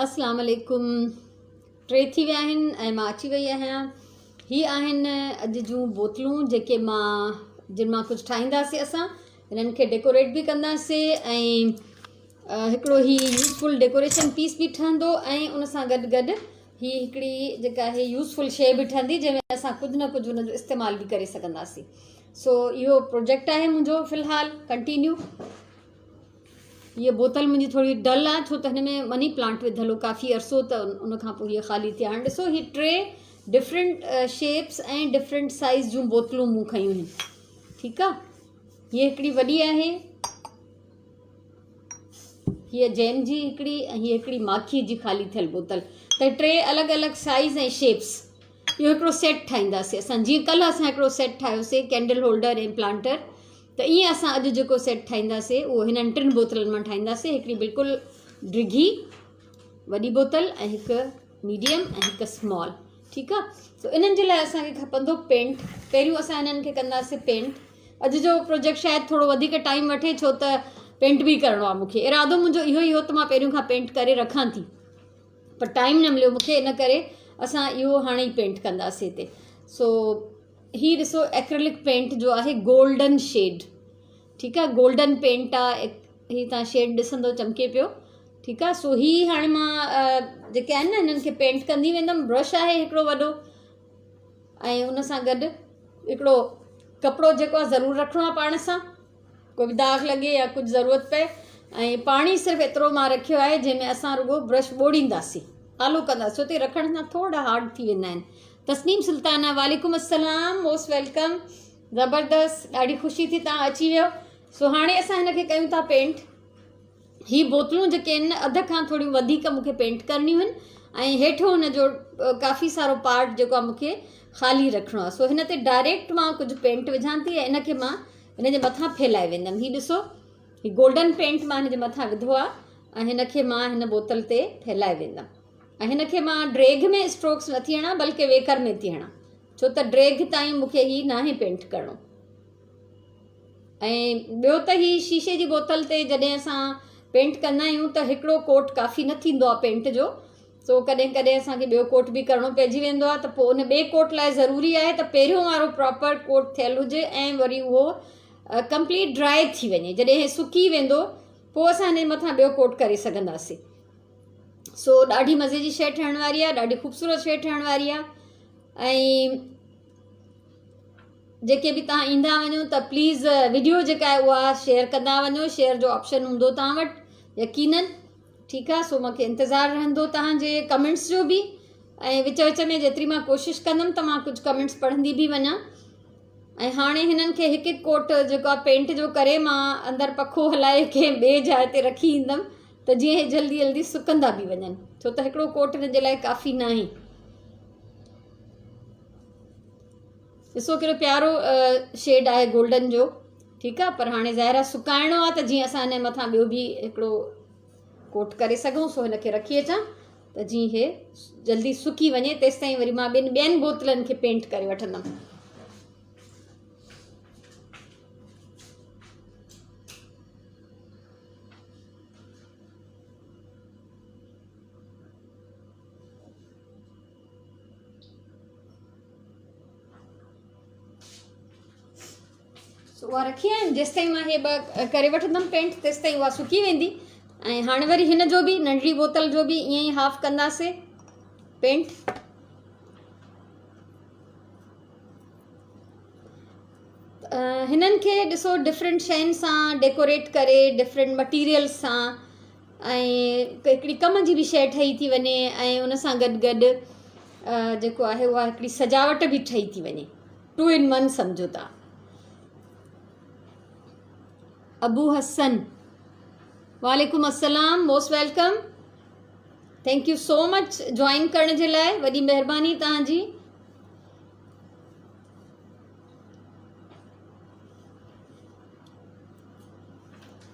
اسلام عليڪم ٽي ٿي ويا آهن ۽ مان اچي وئي آهيان هي آهن اڄ جون بوتلون جيڪي مان جن مان ڪجهه ٺاهينداسي اسان هنن کي ڊيڪوريٽ به ڪنداسي ۽ هڪڙو هي يوزفل ڊيڪوريشن پيس به ٺهندو ۽ ان سان گڏ گڏ هي هڪڙي جيڪا آهي يوزفل شي به ٺهندي جنهن ۾ اسان ڪجهه نه ڪجهه ان جو استعمال به ڪري سگهنداسي سو اهو پروجيڪٽ آهي منهنجو في الحال ڪنٽينيو هيء بوتل منهنجي ٿوري ڊل آ ڇو ته هن ۾ مني پلانٽ وڌل هو ڪافي عرصو ته ان کان پوء هيء خالي ٿي هاڻي ڏسو هي ٽي ڊفرنٽ شيپس ۽ ڊفرنٽ سائز جون بوتلون مون کنيون آهن ٺيڪ آ هيء هڪڙي وڏي آهي هيء جيم جي هڪڙي ۽ هيء هڪڙي ماکي جي خالي ٿيل بوتل ته ٽي الڳ الڳ سائز ۽ شيپس اهو هڪڙو سيٽ ٺاهينداسي اسان جيئن ڪلهه اسان هڪڙو سيٽ ٺاهيوسي ڪينڊل هولڊر ۽ پلانٽر ته ائين اسان اڄ جيڪو سيٽ ٺاهينداسي اهو هنن ٽن بوتلن مان ٺاهينداسي هڪڙي بلڪل ڊگهي وڏي بوتل ۽ هڪ ميڊيم ۽ هڪ اسمال ٺيڪ آ سو انهن جي لاء اسان کي کپندو پينٽ پهريون اسان انهن کي ڪنداسي پينٽ اڄ جو پروجيڪٽ شايد ٿورو وڌيڪ ٽائيم وٺي ڇو ته پينٽ به ڪرڻو آ مونکي ارادو منهنجو اهو ئي هو ته مان پهريون کان پينٽ ڪري رکان ٿي پر ٽائيم نه مليو مونکي ان ڪري اسان اهو هاڻي ئي پينٽ ڪنداسي هتي سو هي ڏسو ايڪريلڪ پينٽ جو آهي گولڊن شيڊ ٺيڪ آ گولڊن پينٽ آ هي تان شيڊ ڏسندو چمڪي پيو ٺيڪ آ سو هي هاڻي مان جيڪي آهن نه هنن کي پينٽ ڪندي ويندم برش آهي هڪڙو وڏو ۽ ان سان گڏ هڪڙو ڪپڙو جيڪو آ ضرور رکڻو آ پاڻ سان ڪو به داغ لڳي يا ڪجهه ضرورت پئي ۽ پاڻي صرف ايترو مان رکيو آهي جنهن ۾ اسان رڳو برش ٻوڙينداسين آلو ڪنداسين ڇو ته رکڻ سان ٿورا هارڊ ٿي ويندا آهن تسنيم سلطانه وعليڪم السلام موسٽ welcome زبردست ڏاڍي خوشي ٿي تان اچي ويو سو هاڻي اسان هن کي ڪيون ٿا پينٽ هي بوتلون جيڪي آهن اڌ کان ٿوريون وڌيڪ مون کي پينٽ ڪرڻيون آهن ۽ هيٺو هن جو ڪافي سارو پارٽ جيڪو آهي مون کي خالي رکڻو آهي سو هن تي ڊائريڪٽ مان ڪجهه پينٽ وجهان ٿي ۽ ان کي مان هن جي مٿان ڦهلائي ويندم هي ڏسو هي گولڊن پينٽ مان هن جي مٿان وڌو آهي ۽ هن کي مان هن بوتل تي ڦهلائي ويندم ۽ هن کي مان ڊريگهه ۾ اسٽروڪس نٿي هڻان بلڪه ويڪر ۾ ٿي هڻان ڇو ته ڊريگهه تائين مون کي هي ناهي پينٽ ڪرڻو ۽ ٻيو ته هي شيشي جي بوتل تي جڏهن اسان پينٽ ڪندا آهيون ته هڪڙو ڪوٽ ڪافي نه ٿيندو آهي پينٽ جو سو ڪڏهن ڪڏهن اسان کي ٻيو ڪوٽ به ڪرڻو پئجي ويندو آهي ته پوء ان ٻئي ڪوٽ لاء ضروري آهي ته پهريون وارو پراپر ڪوٽ ٿيل هجي ۽ وري اهو ڪمپليٽ ڊرائي ٿي وڃي جڏهن سڪي ويندو پوء اسان هن جي مٿان ٻيو ڪوٽ ڪري سگهنداسين سو ڏاڍي مزي جي شيء ٺهڻ واري آهي ڏاڍي خوبصورت شيء ٺهڻ واري آهي ۽ جيڪي به تان ايندا وڃو ته پليز ويڊيو جيڪا آهي اها شيئر ڪندا وڃو شيئر جو آپشن هوندو تان وٽ يقينن ٺيڪ آهي سو مونکي انتظار رهندو تان جي ڪمينٽس جو به ۽ وچ وچ ۾ جيتري مان ڪوشش ڪندم ته مان ڪجهه ڪمينٽس پڙهندي به وڃان ۽ هاڻي هنن کي هڪ هڪ ڪوٽ جيڪو آهي پينٽ جو ڪري مان اندر پکو هلائي ڪنهن ٻي جاء تي رکي ايندم ته جيئن هي جلدي جلدي سڪندا به وڃن ڇو ته هڪڙو ڪوٽ هن جي لاء ڪافي ناهي. ڏسو ڪهڙو پيارو شيڊ آهي گولڊن جو ٺيڪ آهي پر هاڻي ظاهر آهي سڪائڻو آهي ته جيئن اسان هن مٿان ٻيو به هڪڙو ڪوٽ ڪري سگهون سو هن کي رکي اچان ته جيئن هي جلدي سڪي وڃي تيستائين وري مان ٻن ٻين بوتلن کي پينٽ ڪري وٺندم. سو اها رکي آيم جيستائين مان هي ٻه ڪري وٺندم پينٽ تيستائين اها سڪي ويندي ۽ هاڻي وري هن جو به ننڍڙي بوتل جو به ائين ئي هاف ڪنداسي پينٽ هنن کي ڏسو ڊفرنٽ شين سان ڊيڪوريٽ ڪري ڊفرنٽ مٽيريل سان ۽ هڪڙي ڪم جي به شيء ٺهي ٿي وڃي ۽ ان سان گڏ گڏ جيڪو آهي اها هڪڙي سجاوٽ به ٺهي ٿي وڃي ٽو ان ون سمجهو ٿا ابو حسن وعليڪم السلام most welcome thank you so much join ڪرڻ جي لاء وڏي مهرباني توهان جي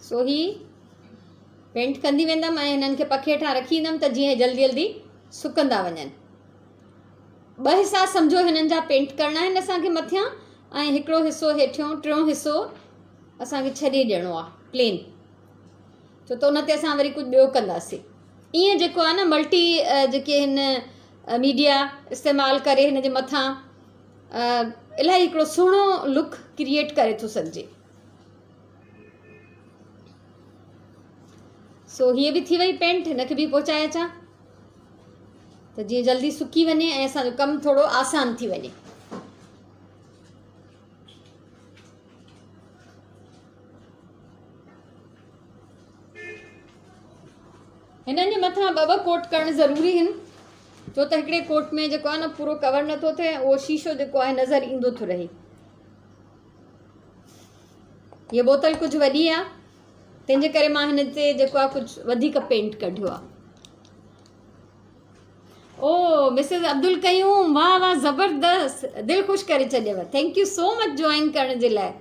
سو هي پينٽ ڪندي ويندم ۽ هنن کي پکي هيٺان رکي ايندم ته جيئن جلدي جلدي سڪندا وڃن. ٻه حصا سمجهو هنن جا پينٽ ڪرڻا آهن اسان کي مٿيان ۽ هڪڙو حصو هيٺيون ٽيون حصو اسان کي ڇڏي ڏيڻو آهي پلين ڇو ته ان تي اسان وري ڪجهه ٻيو ڪنداسين. ائين جيڪو آهي نه ملٽي جيڪي هن ميڊيا استعمال ڪري هن جي مٿان الاهي هڪڙو سهڻو لڪ ڪريئيٽ ڪري ٿو سگهجي. سو هيء به ٿي وئي پينٽ، هن کي به پهچائي اچان ته جيئن جلدي سڪي وڃي ۽ اسان جو ڪم ٿورو آسان ٿي وڃي. هنن جي مٿان ٻه ٻه ڪوٽ ڪرڻ ضروري آهن ڇو ته هڪڙي ڪوٽ ۾ جيڪو آهي نه پورو ڪور نٿو ٿئي اهو شيشو جيڪو آهي نظر ايندو ٿو رهي. هيء بوتل ڪجهه وڏي آهي تنهن جي ڪري مان هن تي جيڪو آهي ڪجهه وڌيڪ پينٽ ڪڍيو آهي. او مسز عبدالقيوم واهه واهه زبردست دل خوش ڪري ڇڏيو thank you so much join ڪرڻ جي لاء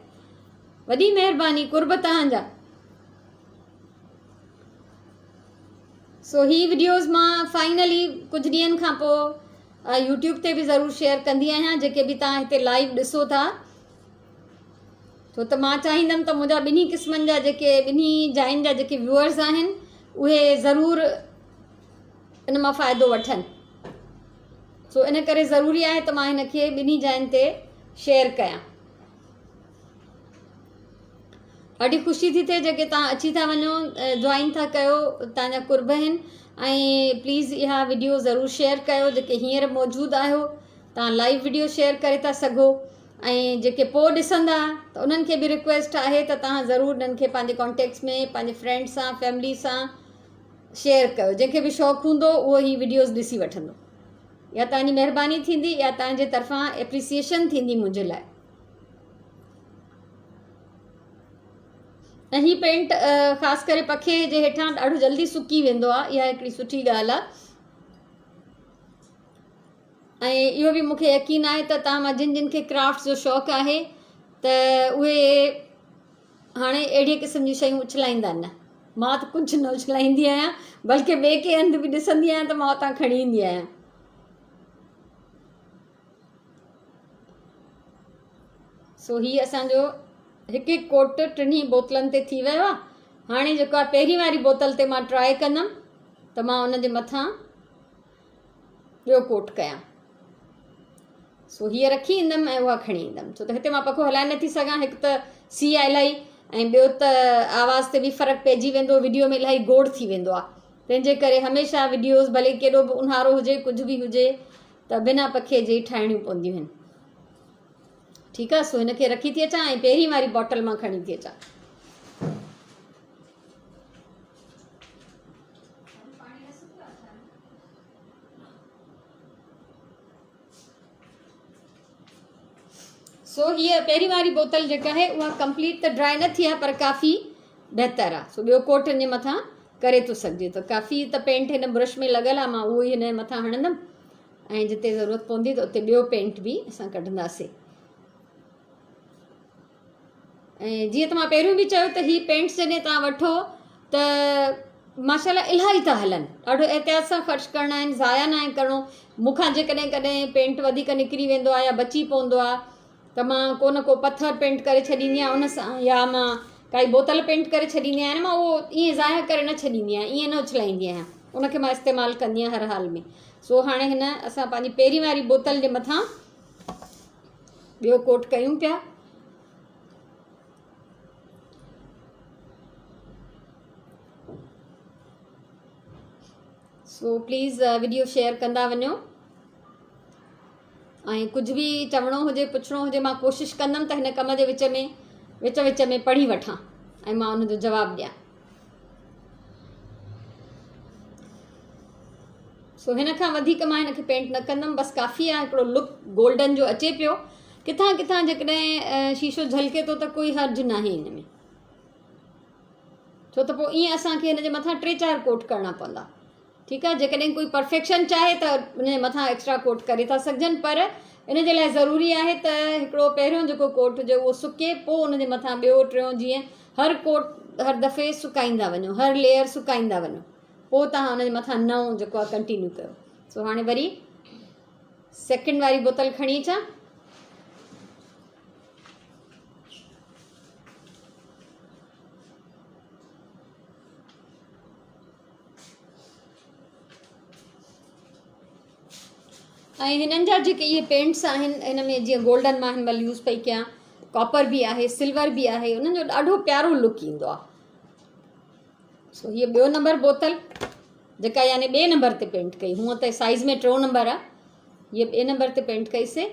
وڏي مهرباني قرب توهان جا. سو هي وڊيوز مان فائنلي ڪجهه ڏينهن کان پوء يوٽيوب تي به ضرور شيئر ڪندي آهيان جيڪي به توهان هتي لائيو ڏسو ٿا ڇو ته مان چاهيندم ته منهنجا ٻنهي قسمن جا جيڪي ٻنهي جاين جا جيڪي ويوئرز آهن اهي ضرور ان مان فائدو وٺن سو ان ڪري ضروري آهي ته مان هن کي ٻنهي جاين تي شيئر ڪيان. ڏاڍي خوشي ٿي ٿئي جيڪي توهان اچي ٿا وڃو جوائن ٿا ڪيو توهان جا قرب آهن ۽ پليز اها وڊيو ضرور شيئر ڪيو جيڪي هينئر موجود آهيو توهان لائيو وڊيو شيئر ڪري ٿا سگهو ۽ جيڪي پوء ڏسندا ته انهن کي به رڪويسٽ آهي ته توهان ضرور انهن کي پنهنجي ڪانٽيڪٽس ۾ پنهنجي فرينڊ سان فيملي سان شيئر ڪيو جنهن کي به شوق هوندو اهو هي وڊيوز ڏسي وٺندو يا توهان جي مهرباني ٿيندي يا توهان جي طرفان اپريسيئيشن ٿيندي منهنجي لاء. ۽ هي پينٽ خاص ڪري پکي جي هيٺان ڏاڍو جلدي سڪي ويندو آهي اها هڪڙي سٺي ڳالهه آهي ۽ اهو به مونکي يقين آهي ته توهان مان جن جن کي ڪرافٽ جو شوق آهي ته اهي هاڻي اهڙي قسم جون شيون اڇلائيندا نه مان ته ڪجهه نه اڇلائيندي آهيان بلڪه ٻئي ڪنهن هنڌ به ڏسندي آهيان ته مان اتان کڻي ايندي آهيان. سو هي اسان جو هڪ هڪ ڪوٽ ٽنهي بوتلن تي ٿي ويو آهي. هاڻي جيڪو آهي پهرين واري بوتل تي مان ٽرائي ڪندم ته مان ان جي مٿان ٻيو ڪوٽ ڪيان. سو هيء رکي ايندم ۽ اها کڻي ايندم ڇو ته هتي مان پکو هلائي نٿي سگهان هڪ ته سي آهي الاهي ۽ ٻيو ته آواز تي به فرق پئجي ويندو وڊيو ۾ الاهي گوڙ ٿي ويندو آهي تنهن جي ڪري هميشه وڊيوز ڀلي ڪيڏو به اونهارو هجي ڪجهه به هجي ته بنا پکي جي ٺاهڻيون پونديون آهن. ٺيڪ آهي سو هن کي رکي ٿي اچان ۽ پهرين واري باٽل مان کڻي ٿي اچان. سو هيء پهرين واري بوتل جيڪا آهي اها ڪمپليٽ ته ڊرائي نه ٿي آهي پر ڪافي بهتر آهي سو ٻيو ڪوٽ هن جي مٿان ڪري ٿو سگهجي ته ڪافي ته پينٽ هن برش ۾ لڳل آهي مان اهو ئي هن جي مٿان هڻندم ۽ جتي ضرورت پوندي ته اتي ٻيو پينٽ به اسان ڪڍنداسي ۽ جيئن ته مان پهريون به چيو ته هي پينٽس جڏهن توهان وٺو ته ماشاء الله الاهي ٿا هلن ڏاڍو احتياط سان خرچ ڪرڻا آهن ضايع ناهي ڪرڻو مون کان جيڪڏهن ڪڏهن پينٽ وڌيڪ نڪري ويندو آهي يا بچي پوندو آهي ته مان ڪو نه ڪو پٿر پينٽ ڪري ڇڏيندي آهيان ان سان يا مان ڪائي بوتل پينٽ ڪري ڇڏيندي آهيان مان اهو ائين ضايع ڪري نه ڇڏيندي آهيان ائين نه اڇلائيندي آهيان ان کي مان استعمال ڪندي آهيان هر حال ۾ سو هاڻي هن اسان پنهنجي پهرين واري بوتل جي مٿان ٻيو ڪوٽ ڪيون پيا. سو پليز وڊيو شيئر ڪندا وڃو ۽ ڪجهه به چوڻو هجي پڇڻو هجي مان ڪوشش ڪندم ته هن ڪم جي وچ ۾ وچ وچ ۾ پڙهي وٺان ۽ مان ان جو جواب ڏيان. سو هن کان وڌيڪ مان هن کي پينٽ نه ڪندم بس ڪافي آهي هڪڙو لڪ گولڊن جو اچي پيو ڪٿان ڪٿان جيڪڏهن شيشو جهلڪي ٿو ته ڪوئي حرج ناهي هن ۾ ڇو ته پوء ائين اسان کي هن جي مٿان ٽي چار ڪوٽ ڪرڻا پوندا ٺيڪ آهي جيڪڏهن ڪوئي پرفيڪشن چاهي ته ان جي مٿان ايڪسٽرا ڪوٽ ڪري ٿا سگهجن پر ان جي لاء ضروري آهي ته هڪڙو پهريون جيڪو ڪوٽ هجي اهو سڪي پوء ان جي مٿان ٻيو ٽيون جيئن هر ڪوٽ هر دفعي سڪائيندا وڃو هر ليئر سڪائيندا وڃو پوء توهان ان جي مٿان نئون جيڪو آهي ڪنٽينيو ڪيو سو هاڻي وري سيڪنڊ واري بوتل کڻي اچان. ۽ هنن جا جيڪي اهي پينٽس آهن هن ۾ جيئن گولڊن مان هن مهل يوز پئي ڪيان ڪاپر به آهي سلور به آهي انهن جو ڏاڍو پيارو لڪ ايندو آهي سو هيء ٻيو نمبر بوتل جيڪا يعني ٻئي نمبر تي پينٽ ڪئي هونء ته سائز ۾ ٽيون نمبر آهي هيء ٻئي نمبر تي پينٽ ڪئي سي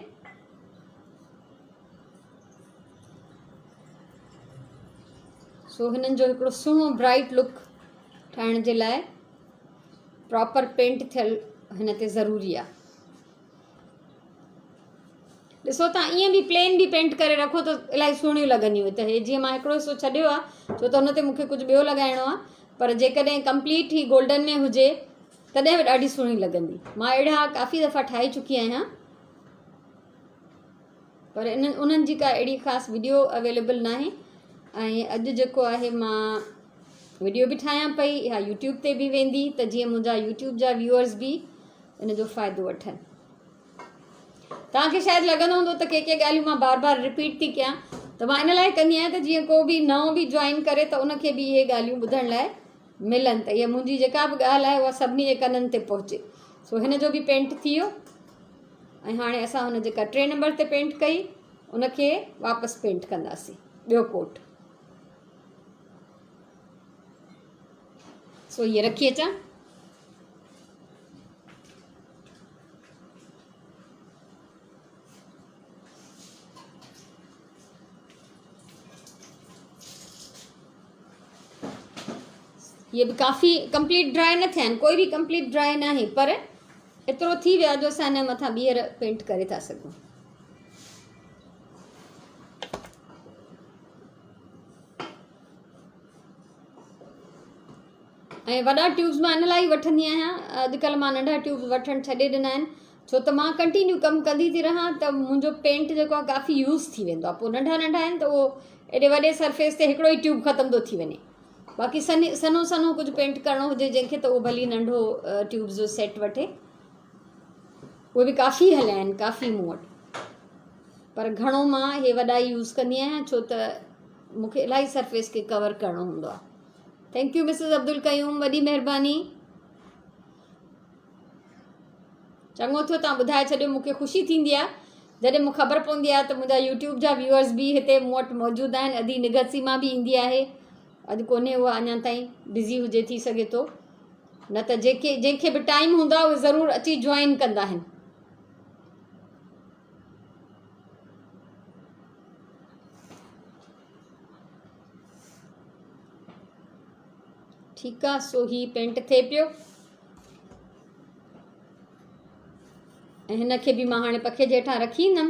سو هنن جو هڪڙو سهڻو برائٽ لڪ ٺاهڻ جي لاء پراپر پينٽ ٿيل هن تي ضروري آ. ڏسو تان ائين به پلين به پينٽ ڪري رکو ته الاهي سهڻيون لڳنديون ته هي جيئن مان هڪڙو حصو ڇڏيو آ ڇو ته هن تي مونکي ڪجهه ٻيو لڳائڻو آ پر جيڪڏهن ڪمپليٽ هي گولڊن ۾ هجي تڏهن به ڏاڍي سهڻي لڳندي مان اهڙا ڪافي دفعا ٺاهي چڪي آهيان پر انهن انهن جي ڪا اهڙي خاص وڊيو اويليبل ناهي ۽ اڄ جيڪو آهي مان وڊيو به ٺاهيان پئي اها يوٽيوب تي به ويندي ته جيئن منهنجا يوٽيوب جا ويوئرز به ان جو فائدو وٺن توهان کي شايد لڳندو هوندو ته ڪي ڪي ڳالهيون مان بار بار رپيٽ ٿي ڪيان ته مان ان لاء ڪندي آهيان ته جيئن ڪو به نئون به جوائن ڪري ته ان کي به اهي ڳالهيون ٻڌڻ لاء ملن ته اها منهنجي جيڪا به ڳالهه آهي اها سڀني جي ڪنن تي پهچي سو هن جو به پينٽ ٿي ويو ۽ هاڻي اسان هن جيڪا ٽي نمبر تي پينٽ ڪئي ان کي واپس پينٽ ڪنداسين ٻيو ڪوٽ سو هيء رکي اچان. هيء به ڪافي ڪمپليٽ ڊرائي نه ٿيا آهن ڪوئي به ڪمپليٽ ڊرائي ناهي پر ايترو ٿي ويو آهي جو اسان هن مٿان ٻيهر پينٽ ڪري ٿا سگهون. ۽ وڏا ٽيوبس مان ان لاء ئي وٺندي آهيان اڄڪلهه مان ننڍا ٽيوبس وٺڻ ڇڏي ڏنا آهن ڇو ته مان ڪنٽينيو ڪم ڪندي ٿي رهان ته منهنجو پينٽ جيڪو آهي ڪافي يوز ٿي ويندو آهي پوء ننڍا ننڍا آهن ته اهو ايڏي وڏي سرفيس تي هڪڙو ئي ٽيوب ختم ٿو ٿي وڃي باقي سنهي سنهو سنهو ڪجهه پينٽ ڪرڻو هجي جنهن کي ته اهو ڀلي ننڍو ٽيوبس جو سيٽ وٺي اهي به ڪافي هليا آهن ڪافي مون وٽ پر گهڻو مان اهي وڏا ئي يوز ڪندي آهيان ڇو ته مون کي الاهي سرفيس کي ڪور ڪرڻو هوندو آهي thank you Mrs Abdul Qayyum وڏي مهرباني چڱو ٿيو تان ٻڌائي ڇڏيو مون کي خوشي ٿيندي آهي جڏهن مون خبر پوندي آهي ته منهنجا يوٽيوب جا ويوئرز به هتي مون وٽ موجود آهن ادي نگهت سيما به ايندي آهي اڄ ڪونهي اها اڃا تائين بزي هجي ٿي سگهي ٿو نه ته جيڪي جنهن کي به ٽائيم هوندو آهي اهي ضرور اچي جوائن ڪندا آهن ٺيڪ آ سو هي پينٽ ٿئي پيو ۽ هن کي به مان هاڻي پکي جي هيٺان رکي ايندم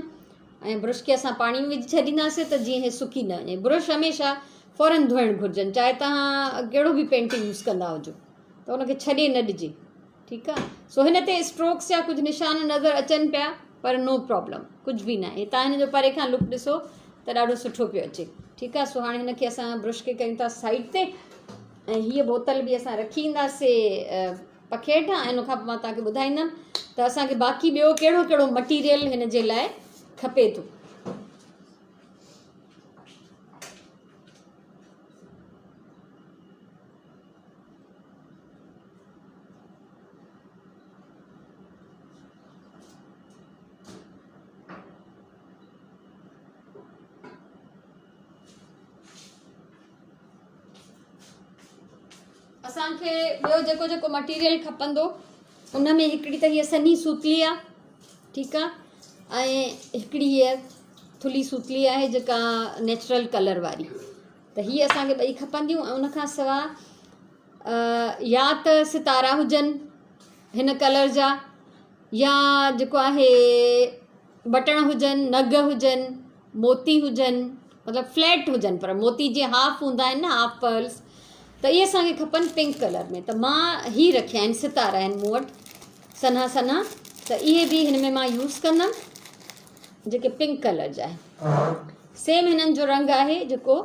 ۽ برش کي اسان پاڻي ۾ وجهي ڇڏينداسين ته جيئن هي سڪي نه وڃي برش هميشه فورن ڌوئڻ گهرجن چاهي توهان ڪهڙو به پينٽ يوز ڪندا هجو ته ان کي ڇڏي نه ڏجي ٺيڪ آ سو هن تي اسٽروڪس جا ڪجهه نشان نظر اچن پيا پر نو پرابلم ڪجهه به ناهي تان هن جو پري کان لڪ ڏسو ته ڏاڍو سٺو پيو اچي ٺيڪ آ سو هاڻي هن کي اسان برش کي ڪيون ٿا سائيڊ تي ۽ هيء بوتل به اسان رکي اينداسي پکي هيٺان ۽ ان کان پوء مان توهان کي ٻڌائيندم ته اسان کي باقي ٻيو ڪهڙو ڪهڙو مٽيريل هن جي لاء کپي ٿو. اسان کي ٻيو جيڪو جيڪو مٽيريل کپندو ان ۾ هڪڙي ته هيء سنهي سوتلي آ ٺيڪ آ ۽ هڪڙي هيء ٿلهي سوتلي آهي جيڪا نيچرل ڪلر واري ته هي اسان کي ٻئي کپنديون ۽ ان کان سواء يا ته ستارا هجن هن ڪلر جا يا جيڪو آهي بٽڻ هجن نگ هجن موتي هجن مطلب فليٽ هجن پر موتي جيئن هاف هوندا آهن نه هاف پرلس ته اهي اسان کي کپن پنڪ ڪلر ۾ ته مان هي رکيا آهن ستارا آهن مون وٽ سنها سنها ته اهي به هن ۾ مان يوز ڪندم جيڪي پنڪ ڪلر جا آهن سيم هنن جو رنگ آهي جيڪو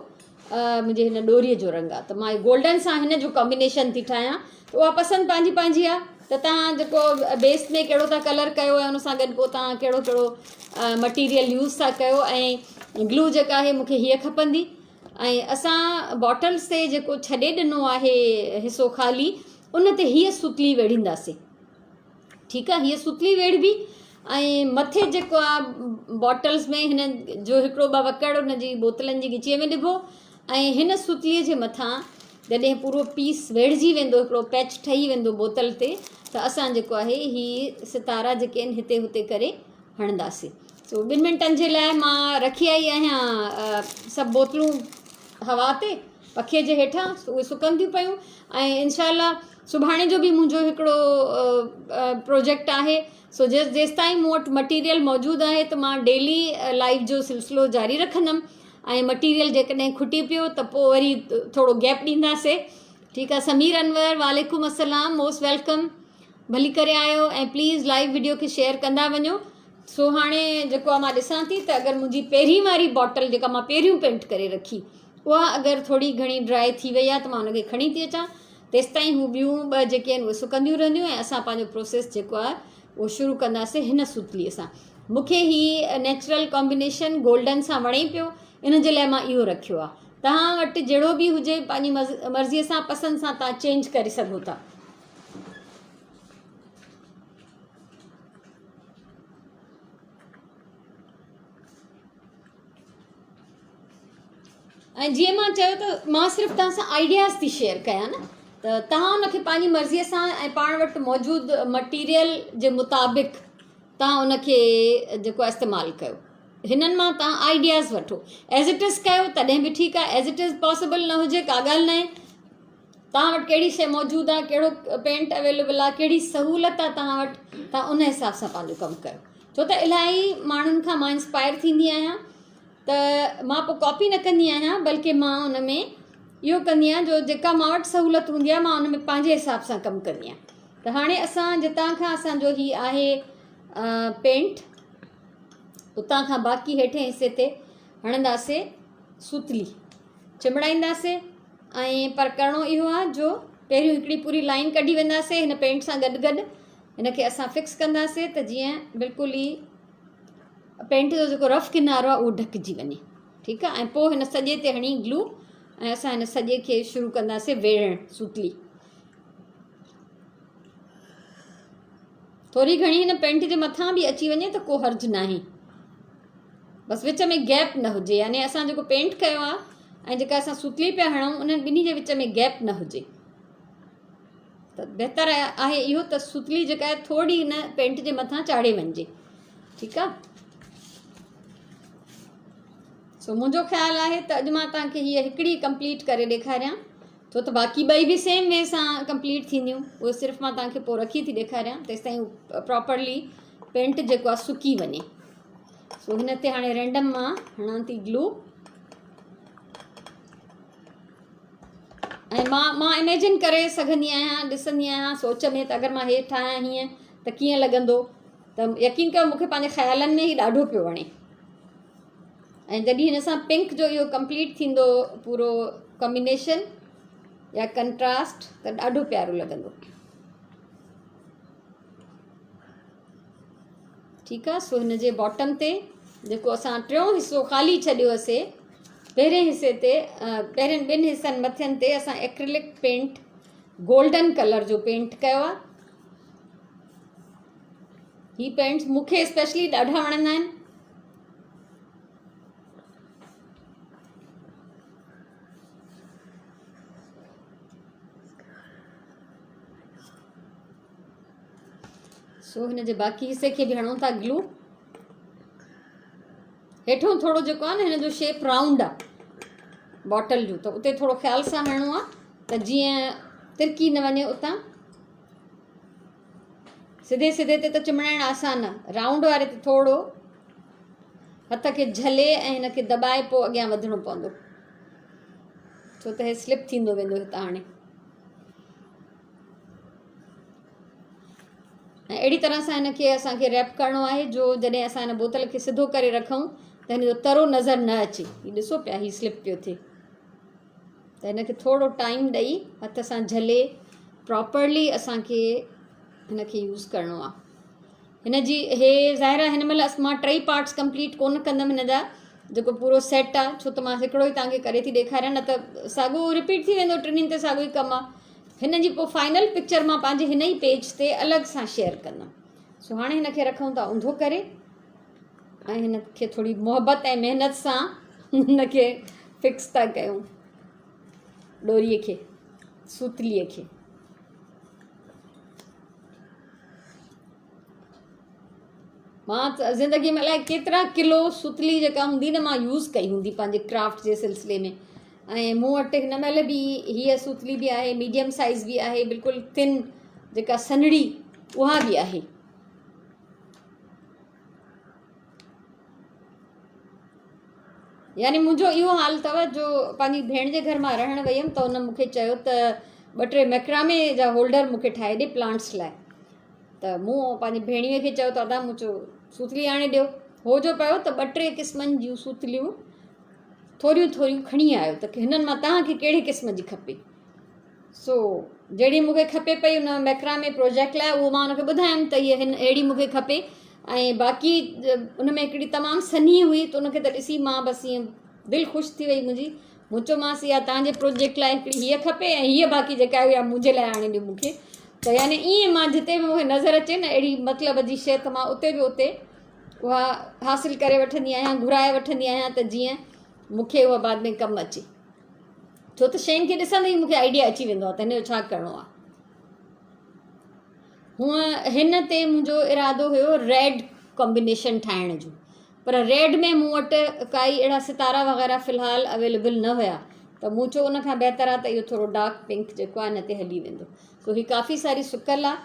منهنجي هن ڏوريء جو رنگ آهي ته مان گولڊن سان هن جو ڪمبينيشن ٿي ٺاهيان ته اها پسند پنهنجي پنهنجي آهي ته توهان جيڪو بيس ۾ ڪهڙو ٿا ڪلر ڪيو ۽ ان سان گڏ پوء توهان ڪهڙو ڪهڙو مٽيريل يوز ٿا ڪيو ۽ گلو جيڪا آهي مونکي هيء کپندي ۽ اسان باٽلس تي جيڪو ڇڏي ڏنو آهي حصو خالي ان تي هيء ستلي ويڙهينداسين ٺيڪ آهي هيء ستلي ويڙهبي ۽ مٿي جيڪو آ باٽلز ۾ هن جو هڪڙو ٻه وڪڙ ان جي بوتلن جي ڳچيء ۾ ڏبو ۽ هن ستليء جي مٿان جڏهن پورو پيس ويڙهجي ويندو هڪڙو پيچ ٺهي ويندو بوتل تي ته اسان جيڪو آهي هي ستارا جيڪي آهن هتي هتي ڪري هڻنداسين سو ٻن منٽن جي لاء مان رکي آئي آهيان سڀ بوتلون هوا تي پکي جي هيٺان اهي سڪن ٿيون پيون ۽ انشاء الله سڀاڻي جو به منهنجو هڪڙو پروجيڪٽ آهي سو جيستائين مون وٽ مٽيريل موجود آهي ته مان ڊيلي لائيو جو سلسلو جاري رکندم ۽ مٽيريل جيڪڏهن کٽي پيو ته پوء وري ٿورو گيپ ڏينداسي ٺيڪ آهي سمير انور وعليڪم السلام موسٽ welcome ڀلي ڪري آيو ۽ پليز لائيو وڊيو کي شيئر ڪندا وڃو سو هاڻي جيڪو آهي مان ڏسان ٿي ته اگر منهنجي پهرين واري باٽل جيڪا مان پهريون پينٽ ڪري رکي اها اگر ٿوري گهڻي ڊرائي ٿي وئي آهي ته مان ان کي کڻي ٿي اچان تيستائين هو ٻيون ٻه جيڪي آهن اهي سڪنديون رهنديون ۽ اسان پنهنجو پروسيس جيڪو آهي اهو شروع ڪنداسين هن سوتلي سان مون کي هي نيچرل ڪامبينيشن گولڊن سان وڻي پيو ان جي لاء مان اهو رکيو آهي توهان وٽ جهڙو به هجي پنهنجي مرضي سان پسند سان توهان چينج ڪري سگهو ٿا. ۽ جيئن مان چيو ته مان صرف توهان سان آئيڊياز ٿي شيئر ڪيان نه ته توهان ان کي پنهنجي مرضيء سان ۽ پاڻ وٽ موجود مٽيريل جي مطابق توهان ان کي جيڪو آهي استعمال ڪيو هنن مان توهان آئيڊياز وٺو ايز it is ڪيو تڏهن به ٺيڪ آهي ايز it is possible نه هجي ڪا ڳالهه ناهي توهان وٽ ڪهڙي شيء موجود آهي ڪهڙو پينٽ اويليبل آهي ڪهڙي سهولت آهي توهان وٽ توهان ان حساب سان پنهنجو ڪم ڪيو ڇو ته الاهي ماڻهن کان مان انسپائر ٿيندي آهيان ته مان پوء ڪاپي نه ڪندي آهيان بلڪه مان ان ۾ اهو ڪندي آهيان جو جيڪا مان وٽ سهولت هوندي آهي مان ان ۾ پنهنجي حساب سان ڪم ڪندي آهيان ته هاڻي اسان جتان کان اسانجو هي آهي پينٽ اتان کان باقي هيٺين حصي تي هڻنداسي سوتلي چنبڙائينداسي ۽ پر ڪرڻو اهو آهي جو پهريون هڪڙي پوري لائن ڪڍي وينداسي هن پينٽ سان گڏ گڏ هن کي اسان فڪس ڪنداسي ته جيئن بلڪل ئي پينٽ جو جيڪو رف ڪنارو آهي اهو ڍڪجي وڃي ٺيڪ آهي ۽ پوء هن سڄي تي هڻي گلو ۽ اسان هن سڄي کي شروع ڪنداسي ويڙهڻ سوتلي ٿوري گهڻي هن پينٽ جي مٿان به اچي وڃي ته ڪو حرج ناهي بس وچ ۾ گيپ نه هجي يعني اسان جيڪو پينٽ ڪيو آهي ۽ جيڪا اسان سوتلي پيا هڻون انهن ٻنهي جي وچ ۾ گيپ نه هجي ته بهتر آهي اهو ته سوتلي جيڪا آهي ٿوري هن پينٽ جي مٿان چاڙهي وڃجي ٺيڪ آهي سو منهنجو خيال آهي ته اڄ مان توهان کي هيء هڪڙي ڪمپليٽ ڪري ڏيکاريان ڇو ته باقي ٻئي به سيم وي سان ڪمپليٽ ٿينديون اهي صرف مان توهان کي پوء رکي ٿي ڏيکاريان تيستائين پراپرلي پينٽ جيڪو آهي سڪي وڃي سو هن تي هاڻي رينڊم مان هڻان ٿي گلو ۽ مان مان اميجن ڪري سگهندي آهيان ڏسندي آهيان سوچ ۾ ته اگر مان هي ٺاهيان هيئن ته ڪيئن لڳندو ته يقين ڪيو مونکي پنهنجي خيالن ۾ هي ڏاڍو پيو وڻي ۽ جڏهن هن سان پنڪ جو اهو ڪمپليٽ ٿيندو پورو ڪمبينيشن يا ڪنٽراسٽ ته ڏاڍو پيارو لڳندو ٺيڪ آ سو هن جي باٽم تي جيڪو اسان ٽيون حصو خالي ڇڏيو هوسي پهرين حصي تي پهرين ٻن حصن مٿين تي اسان ايڪريلڪ پينٽ گولڊن ڪلر جو پينٽ ڪيو آ هي پينٽس مون کي اسپيشلي ڏاڍا وڻندا آهن سو هن جي باقي حصي کي به هڻون ٿا گلو هيٺون ٿورو جيڪو آهي نه هن جو شيپ رائونڊ آهي باٽل جو ته اتي ٿورو خيال سان هڻڻو آهي ته جيئن ترڪي نه وڃي اتان سڌي سڌي تي ته چمڙائڻ آسان آهي رائونڊ واري تي ٿورو هٿ کي جهلي ۽ هن کي دٻائي پوء اڳيان وڌڻو پوندو ڇو ته هي سلپ ٿيندو ويندو هتان هاڻي ۽ اهڙي طرح سان هن کي اسان کي ريپ ڪرڻو آهي جو جڏهن اسان هن بوتل کي سڌو ڪري رکون ته هن جو ترو نظر نه اچي هي ڏسو پيا هي سلپ پيو ٿئي ته هن کي ٿورو ٽائيم ڏئي هٿ سان جهلي پراپرلي اسان کي هن کي يوز ڪرڻو آهي هن جي هي ظاهر آهي هن مهل مان ٽئي پارٽس ڪمپليٽ ڪونه ڪندم هن جا جيڪو پورو سيٽ آهي ڇو ته مان هڪڙو ئي توهان کي ڪري ٿي ڏيکاريان نه ته ساڳو رپيٽ ٿي ويندو ٽنهي تي ساڳو ئي ڪم آهي هن جي پوء فائنل پڪچر مان پنهنجي هن ئي پيج تي الڳ سان شيئر ڪندم. سو هاڻي هن کي رکون ٿا اونڌو ڪري ۽ هن کي ٿوري محبت ۽ محنت سان هن کي فڪس ٿا ڪيون ڏوريء کي سوتليء کي. مان ته زندگي ۾ الائي ڪيترا ڪلو ستلي جيڪا هوندي نه مان يوز ڪئي هوندي پنهنجي ڪرافٽ جي سلسلي ۾ ۽ مون وٽ هن مهل به هيء ستلي به آهي ميڊيم سائز به آهي بلڪل ٿن جيڪا سنهڙي اها به آهي. يعني منهنجو اهو حال اٿو جو پنهنجي ڀيڻ جي گهر مان رهڻ وئي هيم ته ان مون کي چيو ته ٻه ٽي ميڪرامي جا هولڊر مون کي ٺاهي ڏي پلانٽس لاء ته مون پنهنجي ڀيڻيء کي چيو ته ادا مون چيو سوتلي آڻي ڏيو هو جو پيو ته ٻه ٽي قسمن جون سوتليون ٿوريون ٿوريون کڻي آيو ته هنن مان توهان کي ڪهڙي قسم جي کپي سو جهڙي مون کي کپي پئي ان ميڪرامي پروجيڪٽ لاء اهو مان ان کي ٻڌايم ته هيء هن اهڙي مون کي کپي ۽ باقي ان ۾ هڪڙي تمام سنهي هئي ته ان کي ته ڏسي مان بس ائين دل خوش ٿي وئي منهنجي مون چيومانس اها توهان جي پروجيڪٽ لاء هڪڙي هيء کپي ۽ هيء باقي جيڪا آهي اها منهنجي لاء آڻي ڏيو مون کي ته يعني ائين مان جتي به مون کي نظر اچي نه اهڙي مطلب جي شيء ته مان اتي به اتي اها حاصل ڪري وٺندي آهيان گهرائي وٺندي آهيان ته جيئن مون کي اها بعد ۾ ڪم اچي ڇو ته شين کي ڏسندي ئي مون کي آئيڊيا اچي ويندو آهي ته هن جو ڇا ڪرڻو آهي. هونء هن تي منهنجو ارادو هيو ريڊ ڪمبينيشن ٺاهڻ جو پر ريڊ ۾ مون وٽ ڪائي اهڙا ستارا وغيره في الحال اويليبل نه هيا ته مون چيو ان کان بهتر آهي ته اهو ٿورو ڊارڪ پنڪ جيڪو آهي هن تي هلي ويندو سو هي ڪافي ساري سڪل آهي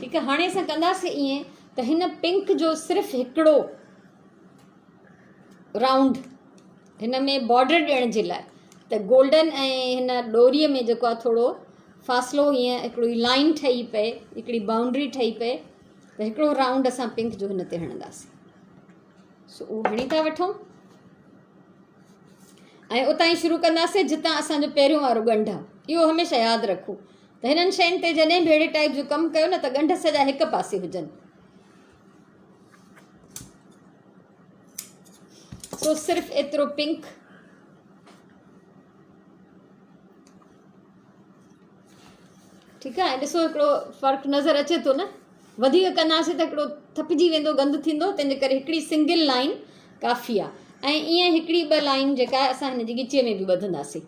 ٺيڪ آهي هاڻي اسان ڪنداسين ائين ته هن پنڪ جو صرف هڪڙو رائونڊ هن ۾ بارڊر ڏيڻ جي لاء ته گولڊن ۽ هن ڏوريء ۾ جيڪو آهي ٿورو فاصلو هيئن هڪڙي لائن ٺهي پئي هڪڙي بائونڊري ٺهي پئي ته هڪڙو رائونڊ اسان پنڪ جو هن تي هڻنداسين سو اهو هڻي ٿا وٺون ۽ اتان ئي شروع ڪنداسين جتان اسانجو پهريون وارو ڳنڍ آهي اهو هميشه ياد رکو ته هنن شين تي جڏهن به اهڙي ٽائپ جو ڪم ڪيو نه ته ڳنڍ سڄا هڪ پاسي هجن سو صرف ايترو پنڪ ٺيڪ آهي ڏسو هڪڙو فرق نظر اچي ٿو نه وڌيڪ ڪنداسين ته هڪڙو ٿپجي ويندو گند ٿيندو تنهنجي ڪري هڪڙي سنگل لائن ڪافي آهي ۽ ائين هڪڙي ٻه لائن جيڪا آهي اسان هن جي ڳچيء ۾ به ٻڌنداسين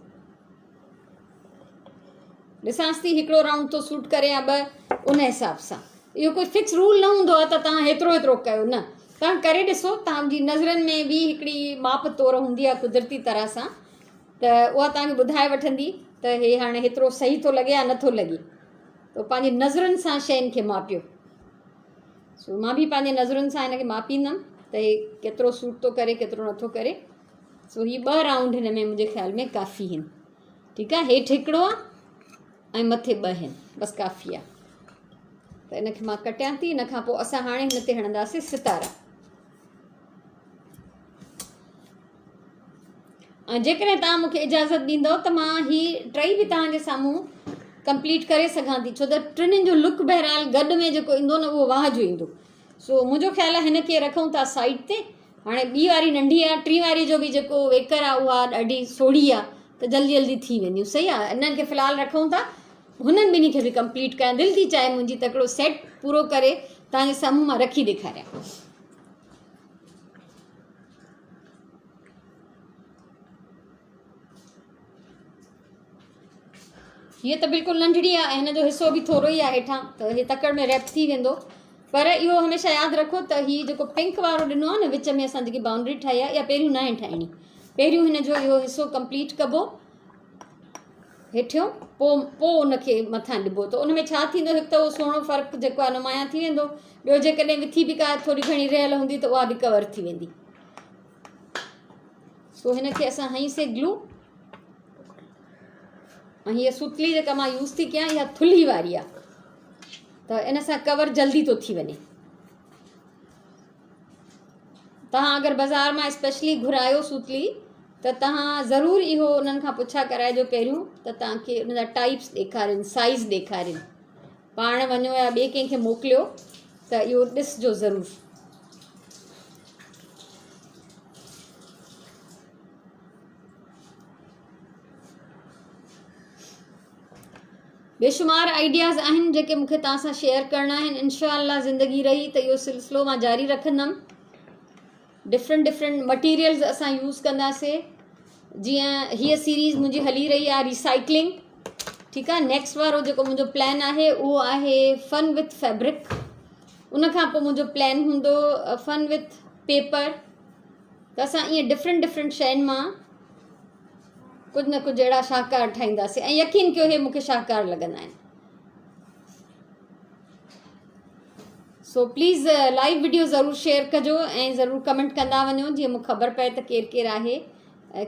ڏسانس ٿي هڪڙو رائونڊ ٿو سوٽ ڪري يا ٻه ان حساب سان اهو ڪوئي فڪس رول نه هوندو آهي ته توهان هيترو هيترو ڪيو نه توهان ڪري ڏسو توهان جي نظرن ۾ به هڪڙي ماپ تور هوندي آهي قدرتي طرح سان ته اها توهان کي ٻڌائي وٺندي ته هي هاڻي هيترو صحيح ٿو لڳي يا نٿو لڳي ته پنهنجي نظرن سان شين کي ماپيو سو مان به پنهنجي نظرن سان هن کي ماپيندم ته هي ڪيترو سوٽ ٿو ڪري ڪيترو نٿو ڪري سو هي ٻه رائونڊ هن ۾ منهنجي خيال ۾ ڪافي هن ٺيڪ آهي هيٺ هڪڙو آهي ۽ مٿي ٻه هن بس ڪافي آهي ته ان کي مان ڪٽيان ٿي ان کان پوء اسان هاڻي هن تي هڻنداسين ستارا ۽ جيڪڏهن توهان مونکي اجازت ڏيندو ته مان هي ٽئي به توهان جي سامهون ڪمپليٽ ڪري سگهان ٿي ڇو ته ٽنهن جو لڪ بهرحال گڏ ۾ جيڪو ايندو نه اهو واهه جو ايندو سو منهنجو خيال آهي هن کي رکون ٿا سائيڊ تي هاڻي ٻي واري ننڍي آهي ٽين واري جو به جيڪو ويڪر آهي اها ڏاڍي سوڙهي آهي ته جلدي جلدي ٿي وينديون صحيح آهي انهن کي في الحال رکون ٿا هنن ٻنهي کي به ڪمپليٽ ڪيان دل ٿي چاهي منهنجي ته هڪڙو سيٽ پورو ڪري توهان جي سامهون مان رکي ڏيکاريان. هيء ته بلڪل ننڍڙي آهي ۽ هن جو حصو به ٿورو ئي آهي هيٺان ته هي تڪڙ ۾ ريپ ٿي ويندو پر اهو هميشه ياد رکو ته هي جيڪو پنڪ وارو ڏنو آهي نه وچ ۾ اسان جيڪي باؤنڊري ٺاهي آهي اها پهريون ناهي ٺاهڻي پهريون هن جو اهو حصو ڪمپليٽ ڪبو هيٺيون پوء پوء ان کي مٿان ڏبو ته ان ۾ ڇا ٿيندو هڪ ته اهو سهڻو فرق جيڪو آهي نمايان ٿي ويندو ٻيو جيڪڏهن وٿي به ڪا ٿوري گهڻي رهيل هوندي ته اها به ڪور ٿي ويندي سو هن کي اسان هنئي سي گلو ۽ هيء سوتلي جيڪا مان يوز ٿي ڪيان اها ٿلهي واري آهي ته ان سان ڪور جلدي ٿو ٿي وڃي توهان اگر بازار مان اسپيشلي گهرايو سوتلي ته توهان ضرور اهو انهن کان پڇا ڪرائجو پهريون ته توهان کي ان جا ٽائپس ڏيکارين سائز ڏيکارين پاڻ وڃو يا ٻئي ڪنهن کي موڪليو ته اهو ڏسجو ضرور. بيشمار آئيڊياز آهن جيڪي مون کي توهان سان شيئر ڪرڻا آهن انشاء الله زندگي رهي ته اهو سلسلو مان جاري رکندم ڊفرنٽ ڊفرنٽ مٽيريلز اسان يوز ڪنداسي جيئن هيء سيريز منهنجي هلي رهي آهي ريسائڪلنگ ٺيڪ آهي نيڪسٽ وارو جيڪو منهنجو پلان آهي اهو آهي فن وٿ فيبرڪ ان کان پوء منهنجو پلان هوندو فن وٿ پيپر ته اسان ائين ڊفرنٽ ڊفرنٽ شين مان ڪجهه نه ڪجهه اهڙا شاهڪار ٺاهينداسين ۽ يقين ڪيو هي مون کي شاهڪار لڳندا آهن سو پليز لائيو وڊيو ضرور شيئر ڪجو ۽ ضرور ڪمينٽ ڪندا وڃو جيئن مون خبر پئي ته ڪير ڪير آهي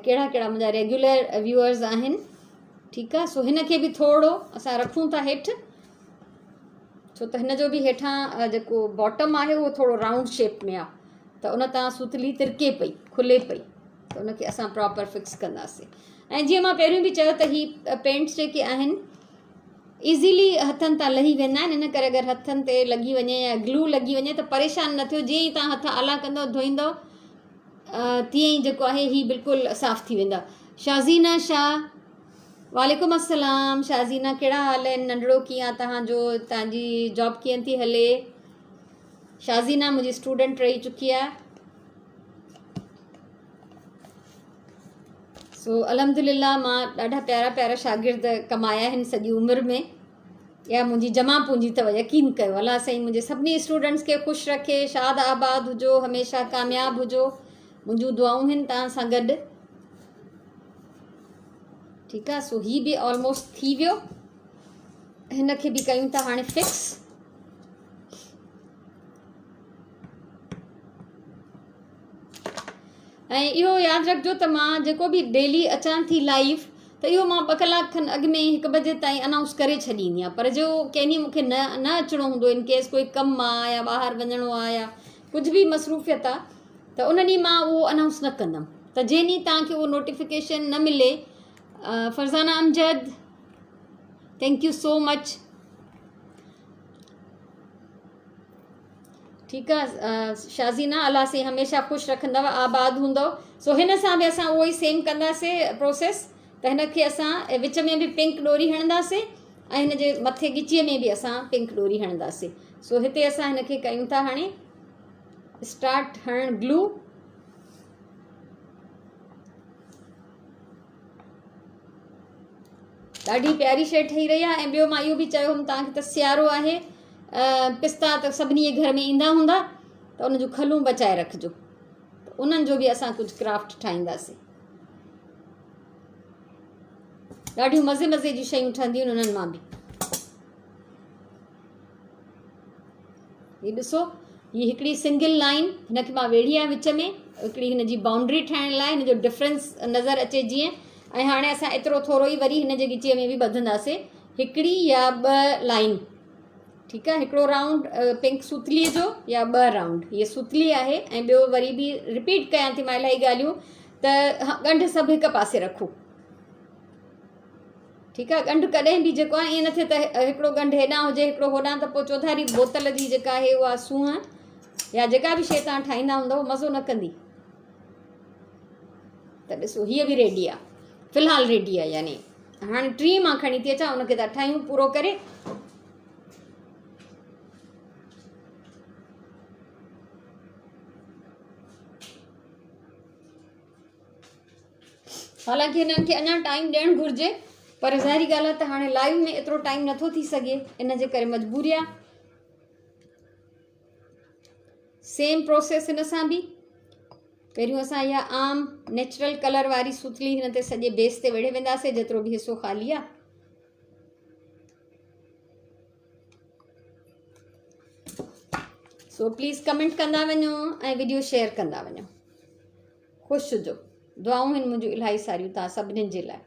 ڪهڙا ڪهڙا منهنجا ريگيولر ويوئرز آهن ٺيڪ آهي سو هن کي به ٿورو اسان رکون ٿا هيٺ ڇو ته هن جو به هيٺان جيڪو باٽم آهي اهو ٿورو رائونڊ شيپ ۾ آهي ته ان تان سوتلي ترڪي پئي کلي پئي ته ان کي اسان پراپر فڪس ڪنداسين ۽ جيئن مان پهريون به چيو ته هي پينٽس جيڪي آهن ايزيلي هٿن تان لهي ويندا آهن ان ڪري اگر هٿن تي لڳي وڃي يا گلو لڳي وڃي ته پريشان نه ٿيو جيئن ئي تان هٿ آلا ڪندو ڌوئيندو تيئن ئي جيڪو آهي هي بلڪل صاف ٿي ويندا شازينا شاهه وعليڪم السلام شازينا ڪهڙا حال آهن ننڍڙو ڪيئن آهي تهان جو تهان جي جاب ڪيئن ٿي هلي شازينا منهنجي اسٽوڊنٽ رهي چڪي آهي سو الحمد لله مان ڏاڍا پيارا پيارا شاگرد ڪمايا آهن سڄي عمر ۾ اها منهنجي جمع پونجي اٿو يقين ڪيو الله سائين منهنجي سڀني اسٽوڊنٽس کي خوش رکي شاد آباد هجو هميشه ڪامياب هجو منهنجون دعائون آهن توهان سان گڏ ٺيڪ آهي سو هي به آلموسٽ ٿي ويو هن کي به ڪيون ٿا هاڻي فڪس ۽ اهو ياد رکجو ته مان جيڪو به ڊيلي اچان ٿي لائيو ته اهو مان ٻه ڪلاڪ کن اڳ ۾ هڪ بجي تائين انائونس ڪري ڇڏيندي آهيان پر جو ڪنهن ڏينهن مونکي نه نه اچڻو هوندو ان ڪيس ڪوئي ڪم آ يا ٻاهر وڃڻو آ يا ڪجهه به مصروفيت آ ته ان ڏينهن مان اهو انائونس نه ڪندم ته جنهن ڏينهن توهان کي اهو نوٽيفڪيشن نه ملي Farzana Amjad thank you so much ٺيڪ آ شازينا الله سائين هميشه خوش رکندو آباد هوندو سو هن سان به اسان اهو ئي سيم ڪنداسي پروسيس ته هن کي اسان وچ ۾ به پنڪ ڏوري هڻنداسي ۽ هن جي مٿي ڳچيء ۾ به اسان پنڪ ڏوري هڻنداسي سو هتي اسان هن کي ڪيون ٿا هاڻي اسٽارٽ هڻڻ گلو ڏاڍي پياري شيء ٺهي رهي آهي ۽ ٻيو مان اهو به چيو هوم توهان کي ته سيارو آهي پستا ته سڀني جي گهر ۾ ايندا هوندا ته ان جون کلون بچائي رکجو ته انهن جو به اسان ڪجهه ڪرافٽ ٺاهينداسين ڏاڍيون مزي مزي جون شيون ٺهنديون انهن مان به هي ڏسو هي هڪڙي سنگل لائن هن کي مان ويڙهي آهي وچ ۾ هڪڙي هن جي بائونڊري ٺاهڻ لاء هن جو ڊفرنس نظر اچي جيئن ۽ هاڻي اسان ايترو ٿورو ئي وري هن جي ڳچيء ۾ به ٻڌنداسي هڪڙي يا ٻه لائن ٺيڪ آهي هڪڙو رائونڊ پنڪ سوتلي جو يا ٻه رائونڊ هي سوتلي آهي ۽ ٻيو وري به رپيٽ ڪيان ٿي مان الاهي ڳالهيون ته ڳنڍ سڀ هڪ پاسي رکو ٺيڪ آهي ڳنڍ ڪڏهن به جيڪو آهي ائين نه ٿئي ته هڪڙو ڳنڍ هيڏانهن هجي هڪڙو هوڏانهن ته پوء چوڌاري بوتل جي جيڪا آهي اها سونهن يا جيڪا به شيء توهان ٺاهيندا هوندؤ مزو نه ڪندي ته ڏسو هيء به ريڊي آهي في الحال ريڊي آهي يعني هاڻي ٽي مان کڻي ٿي اچان ان کي ٿا ٺاهيون پورو ڪري حالانڪه هنن کي اڃا ٽائيم ڏيڻ گهرجي پر ظاهري ڳالهه آهي ته هاڻي لائيو ۾ ايترو ٽائيم نٿو ٿي سگهي ان جي ڪري مجبوري آهي سيم پروسيس هن سان به پهريون اسان اها عام نيچرل ڪلر واري سوتلي هن تي سڄي بيس تي ويڙهي وينداسي جيترو به حصو خالي آهي سو پليز ڪمينٽ ڪندا وڃو ۽ وڊيو شيئر ڪندا وڃو خوش هجو دعائون آهن منهنجون الاهي ساريون توهان سڀنين جي لاء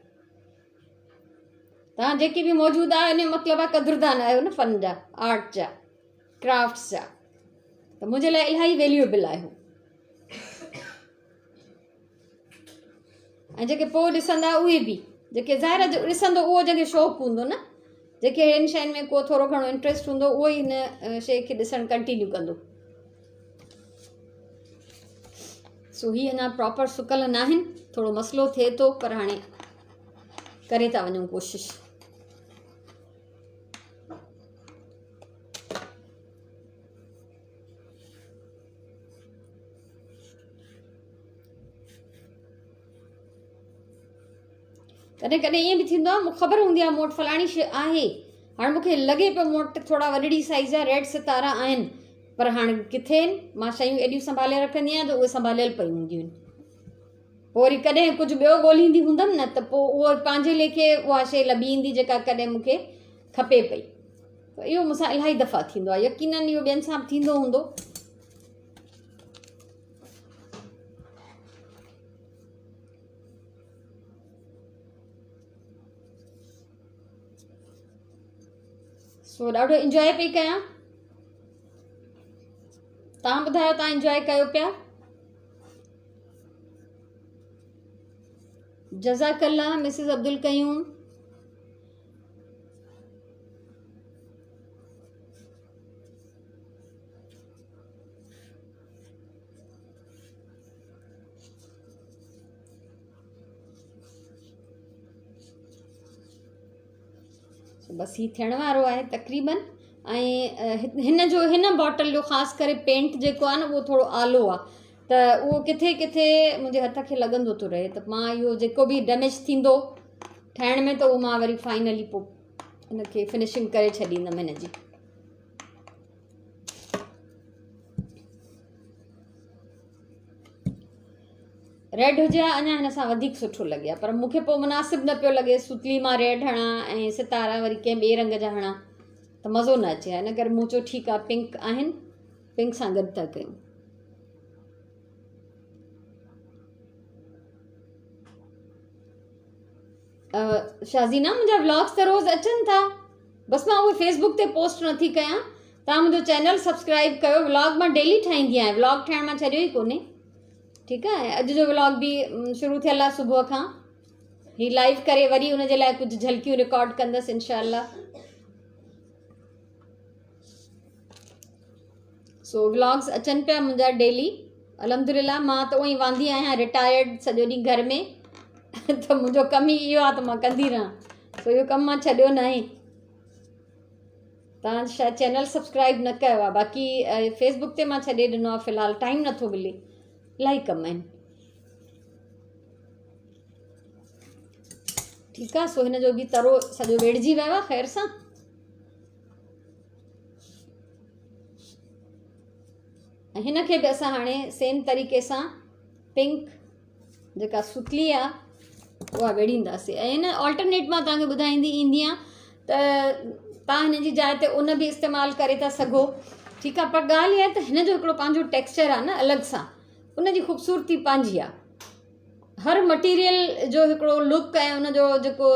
توهان جيڪي به موجود آهيو ان جو مطلب آهي قدردان آهيو نه فن جا آرٽ جا ڪرافٽس جا ته منهنجي لاء الاهي ويليوبل آهيو ۽ جيڪي پوء ڏسندا اهي به جيڪي ظاهر آهي ڏسندو اهو جنهن کي شوق هوندو نه جيڪي هن شين ۾ ڪو ٿورو گهڻو انٽريسٽ هوندو اهو ئي هن شي کي ڏسڻ ڪنٽينيو ڪندو سو هي اڃا پراپر سڪل نه آهن ٿورو مسئلو ٿئي ٿو پر هاڻي ڪري ٿا وڃون ڪوشش. ڪڏهن ڪڏهن ائين به ٿيندو آهي مون کي خبر هوندي آهي مون وٽ فلاڻي شيء آهي هاڻي مون کي لڳي پيو مون وٽ ٿورا وڏڙي سائيز جا ريڊ ستارا آهن پر هاڻي ڪٿي آهن مان شيون ايڏيون سنڀالي رکندي آهيان ته اهي سنڀاليل پيون هونديون آهن پوء وري ڪڏهن ڪجهه ٻيو ڳولهيندي هوندم نه ته پوء اهو پنهنجي ليکي اها شيء لڀي ايندي جيڪا ڪڏهن مون کي کپي پئي ته اهو مون سان الاهي دفعا ٿيندو آهي يقينن اهو ٻين سان به ٿيندو هوندو. سو ڏاڍو انجوائي پئي ڪيان تان ٻڌايو تان انجوائي ڪيو پيا جزاڪ الله مسز عبدالقيوم بس هي ٿيڻ وارو آهي تقريبن ۽ هن جو هن باٽل جو خاص ڪري پينٽ جيڪو آهي نه اهو ٿورو آلو آهي ته اهو ڪٿي ڪٿي منهنجي هٿ کي لڳندو ٿو رهي ته مان اهو جيڪو به ڊيميج ٿيندو ٺاهڻ ۾ ته اهو مان وري فائنلي پوء ان کي فنشنگ ڪري ڇڏيندم هن جي ريڊ هجي ها اڃا هن سان وڌيڪ سٺو لڳي ها پر مون کي پوء مناسب نه پيو لڳي ستلي مان ريڊ هڻان ۽ ستارا وري ڪنهن ٻئي رنگ جا هڻان ته مزو نه اچي ها ان ڪري مون چيو ٺيڪ آهي پنڪ آهن پنڪ سان گڏ ٿا ڪيون. شازينا منهنجا ولاگس ته روز اچن ٿا بس مان اهي فيسبوڪ تي پوسٽ نٿي ڪيان تان منهنجو چينل سبسڪرائب ڪيو ولاگ مان ڊيلي ٺاهيندي آهيان ولاگ ٺاهڻ مان ڇڏيو ئي ڪونهي ٺيڪ آهي اڄ جو ولاگ به شروع ٿيل آهي صبح کان هي لائيو ڪري وري ان جي لاء ڪجهه جهلڪيون رڪارڊ ڪندس انشاء الله سو ولاگس اچن پيا منهنجا ڊيلي الحمدلله مان ته اونئي واندي آهيان رٽائرڊ سڄو ڏينهن گهر ۾ ته منهنجو ڪم ئي اهو آهي ته مان ڪندي رهان سو اهو ڪم مان ڇڏيو نه آهي تان شايد چينل سبسڪرائب نه ڪيو آهي باقي فيسبوڪ تي مان ڇڏي ڏنو آهي في الحال ٽائيم نٿو ملي الاهي ڪم آهن ٺيڪ آهي سو هن جو به ترو سڄو ويڙجي ويو آهي خير سان ۽ هن کي به اسان هاڻي سيم طريقي سان پنڪ جيڪا ستلي آ اها ويڙهينداسي ۽ هن آلٽرنيٽ مان توهان کي ٻڌائيندي ايندي آهيان ته توهان هن جي جاء تي ان به استعمال ڪري ٿا سگهو ٺيڪ آ پر ڳالهه اها آهي ته هن جو هڪڙو پنهنجو ٽيڪسچر آ نه الڳ سان ان جي خوبصورتي پنهنجي آ هر مٽيريل جو هڪڙو لڪ ۽ ان جو جيڪو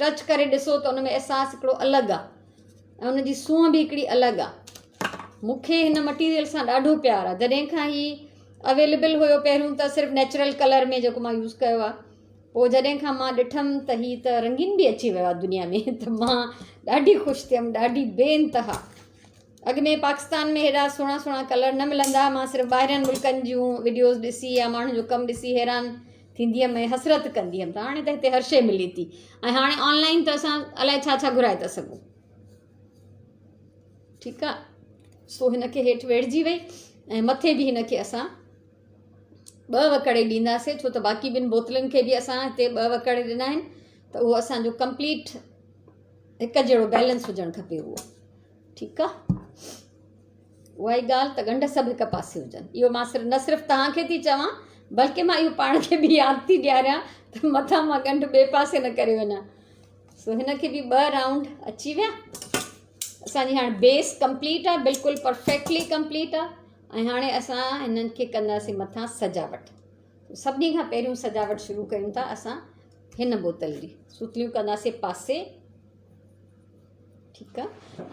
ٽچ ڪري ڏسو ته ان ۾ احساس هڪڙو الڳ آ ۽ ان جي سونهن به هڪڙي الڳ آ مون کي هن مٽيريل سان ڏاڍو پيار آ جڏهن کان هي اويليبل هيو پهريون ته صرف نيچرل ڪلر ۾ جيڪو مان يوز ڪيو آ پوء جڏهن کان مان ڏٺم ته هي ته رنگين به اچي ويو آ دنيا ۾ ته مان ڏاڍي خوش ٿيم ڏاڍي بي انتها اڳ ۾ پاڪستان ۾ هيڏا سهڻا سهڻا ڪلر نه ملندا مان صرف ٻاهرين ملڪن جون وڊيوز ڏسي يا ماڻهن جو ڪم ڏسي حيران ٿيندي هيم ۽ حسرت ڪندي هيم ته هاڻي ته هتي هر شيء ملي ٿي ۽ هاڻي آن لائن ته اسان الائي ڇا ڇا گهرائي ٿا سگهون ٺيڪ آ سو هن کي هيٺ ويڙهجي وئي ۽ مٿي به هن کي اسان ٻه وڪڙي ڏينداسين ڇو ته باقي ٻن بوتلن کي به اسان هتي ٻه وڪڙي ڏنا آهن ته اهو اسانجو ڪمپليٽ هڪ جهڙو بيلنس هجڻ کپي اهو ٺيڪ آ اها ئي ڳالهه ته ڳنڍ سڀ هڪ پاسي هجن اهو مان صرف نه صرف توهان کي ٿي چوان بلڪه مان اهو پاڻ کي به ياد ٿي ڏياريان ته مٿان مان ڳنڍ ٻئي پاسي نه ڪري وڃان سو هن کي به ٻه رائونڊ اچي ويا اسانجي هاڻي بيس ڪمپليٽ آ بلڪل پرفيڪٽلي ڪمپليٽ آ ۽ هاڻي اسان هنن کي ڪنداسين مٿان سجاوٽ سڀني کان پهريون سجاوٽ شروع ڪيون ٿا اسان هن بوتل جي سوتليون ڪنداسين پاسي ٺيڪ آ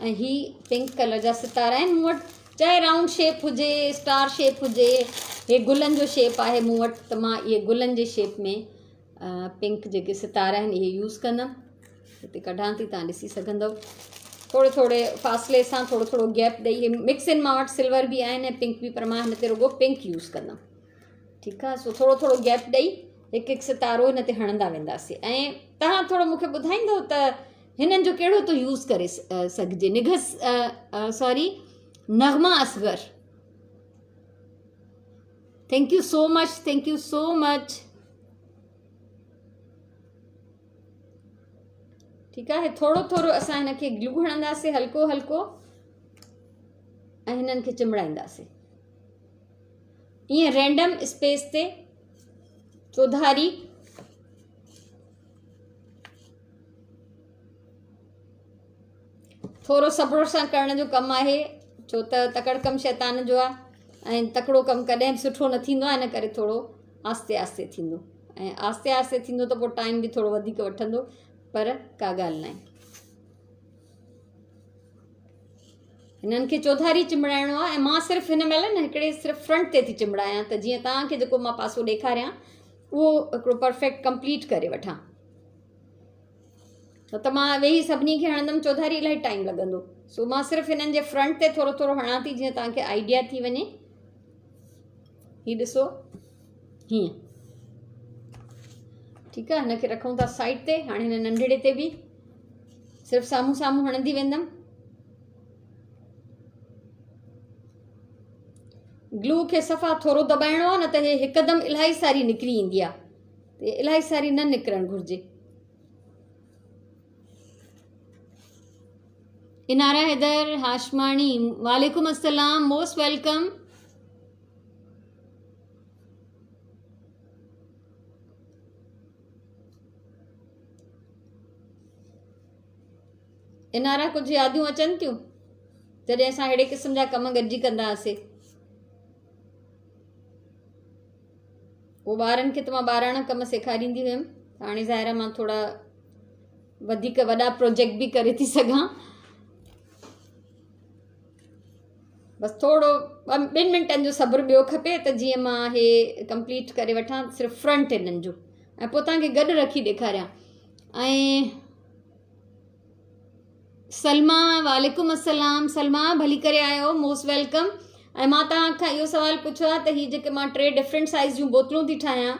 ۽ هي پنڪ ڪلر جا ستارا آهن مون وٽ چاهي رائونڊ شيپ هجي اسٽار شيپ هجي هي گلن جو شيپ آهي مون وٽ ته مان اهي گلن جي شيپ ۾ پنڪ جيڪي ستارا آهن اهي يوز ڪندم هتي ڪڍان ٿي تان ڏسي سگهندو ٿوري ٿوري فاصلي سان ٿورو ٿورو گيپ ڏئي هي مڪس آهن مان وٽ سلور به آهن ۽ پنڪ به پر مان هن تي رڳو پنڪ يوز ڪندم ٺيڪ آ سو ٿورو ٿورو گيپ ڏئي هڪ هڪ ستارو هن تي هڻندا وينداسين ۽ تهان ٿورو مونکي ٻڌائيندو ته هنن جو ڪهڙو ٿو يوز ڪري سگهجي نگهس sorry Naghma Asghar thank you so much thank you so much. ٺيڪ آهي ٿورو ٿورو اسان هن کي گلو هڻنداسي هلڪو هلڪو ۽ هنن کي چنبڙائينداسي ائين رينڊم اسپيس تي چوڌاري ٿورو صبر سان ڪرڻ جو ڪم آهي ڇو ته تڪڙ ڪم شيطان جو آهي ۽ تڪڙو ڪم ڪڏهن به سٺو نه ٿيندو آهي ان ڪري ٿورو آهستي آهستي ٿيندو ۽ آهستي آهستي ٿيندو ته پوء ٽائيم به ٿورو وڌيڪ وٺندو پر ڪا ڳالهه ناهي هنن کي چوڌاري چنبڙائڻو آهي ۽ مان صرف هن مهل نه هڪڙي صرف فرنٽ تي ٿي چنبڙايان ته جيئن توهان کي جيڪو مان پاسو ڏيکاريان اهو هڪڙو پرفيڪٽ ڪمپليٽ ڪري وٺان ڇو ته مان ويهي سڀني کي هڻندم چوڌاري الاهي ٽائيم لڳندو سو مان صرف هنن جي فرنٽ تي ٿورو ٿورو هڻان ٿي جيئن توهان کي آئيڊيا ٿي وڃي هي ڏسو هيئن ٺيڪ آهي هن کي رکون ٿا سائيڊ تي هاڻي هن ننڍڙي تي به صرف سامهون سامهون هڻندي ويندم گلو کي صفا ٿورو دٻائڻو آهي نه ته هي هڪدم الاهي ساري نڪري ايندي آهي الاهي ساري نه نڪرڻ گهرجي انارا حيدر هاشماڻي وعليڪم السلام موسٽ welcome Inara ڪجهه ياديون اچن ٿيون جڏهن اسان اهڙي قسم جا ڪم گڏجي ڪندا هئاسي پوء ٻارن کي ته مان ٻاراڻا ڪم سيکاريندي هيم هاڻي ظاهر آهي مان ٿورا وڌيڪ وڏا پروجيڪٽ به ڪري ٿي سگهان بس ٿورو ٻن منٽن جو صبر ٻيو کپي ته جيئن مان هي ڪمپليٽ ڪري وٺان صرف فرنٽ هنن جو ۽ پوء توهان کي گڏ رکي ڏيکاريان ۽ سلميٰ، وعليڪم السلام سلميٰ ڀلي ڪري آيو موسٽ welcome ۽ مان توهان کان اهو سوال پڇيو آهي ته هي جيڪي مان ٽي ڊفرنٽ سائيز جون بوتلون ٿي ٺاهيان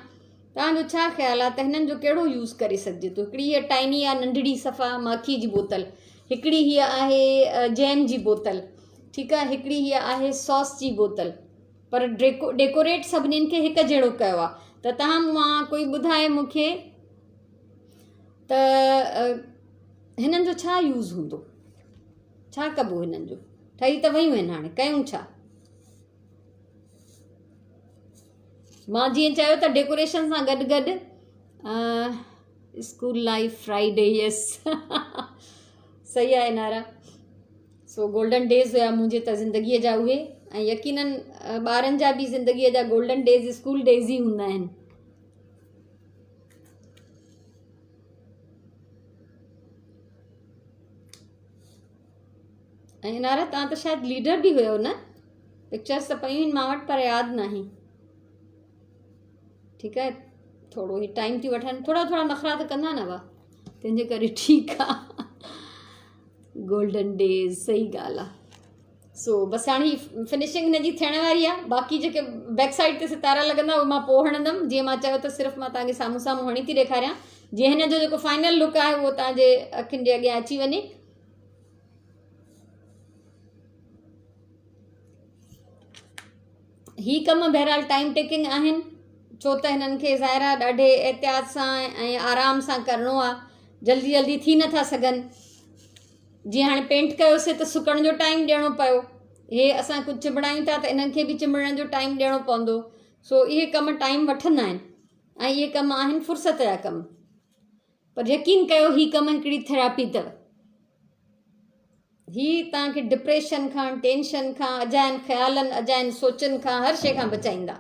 توهان جو ڇا خيال آهي ته هنن جو ڪهڙو يوز ڪري سگهجي ٿو هڪڙي هيء ٽائني آهي ننڍڙي صفا ماکي جي بوتل هڪڙي هيء آهي جيم جي بوتل ٺيڪ آهي هڪڙي هيء آهي ساس جي بوتل پر ڊيڪو ڊيڪوريٽ سڀنين کي هڪ جهڙو ڪيو آهي ته توهان مان ڪوئي ٻڌائي مون کي ته هنن جو ڇا يوز هوندو؟ ڇا ڪبو هنن جو؟ ٺهي ته ويون آهن هاڻي ڪيون ڇا؟ مان جيئن چيو ته ڊيڪوريشن سان گڏ گڏ اسڪول لائف فرائيڊي يس صحيح آهي نارا سو گولڊن ڊيز هيا منهنجي ته زندگيء جا اهي ۽ يقينن ٻارن جا به زندگيء جا گولڊن ڊيز اسڪول ڊيز ئي هوندا آهن ۽ انارا توهان ته شايد ليڊر به هيو نه پڪچرس ته پيون آهن مان وٽ پر ياد ناهي ٺيڪ آهي ٿورو هي ٽائيم ٿي وٺن ٿورا ٿورا نخرا ته ڪندا نه وا تنهنجي ڪري ٺيڪ آهي گولڊن ڊيز صحيح ڳالهه آهي سو بس هاڻي هي فنشنگ هن جي ٿيڻ واري آهي باقي جيڪي بيڪ سائيڊ تي ستارا لڳندا اهي مان پوء هڻندم جيئن مان چيو ته صرف مان توهان کي سامهون سامهون هڻي ٿي ڏيکاريان جيئن هن جو جيڪو فائنل لڪ آهي اهو توهان جي اکين جي اڳيان اچي وڃي هي ڪم بهرحال ٽائيم ٽيڪنگ آهن ڇو ته هنن کي ظاهر آهي ڏاڍي احتياط سان ۽ آرام سان ڪرڻو آهي جلدي جلدي ٿي نٿا سگهن جيئن هاڻي پينٽ ڪيوسي ته سڪڻ جو ٽائيم ڏيڻو پيو هي اسان ڪجهه چنبڙايون ٿا ته انهن کي به چنبڙڻ جو ٽائيم ڏيڻو پوندو سو اهي ڪم ٽائيم وٺندا آهن ۽ اهي ڪم آهن فرصت جا ڪم پر يقين ڪيو هي ڪم هڪڙي ٿراپي اٿو هي توهان کي ڊپريشن کان ٽينشن کان اجاين خيالن اجاين سوچن کان هر شي کان بچائيندا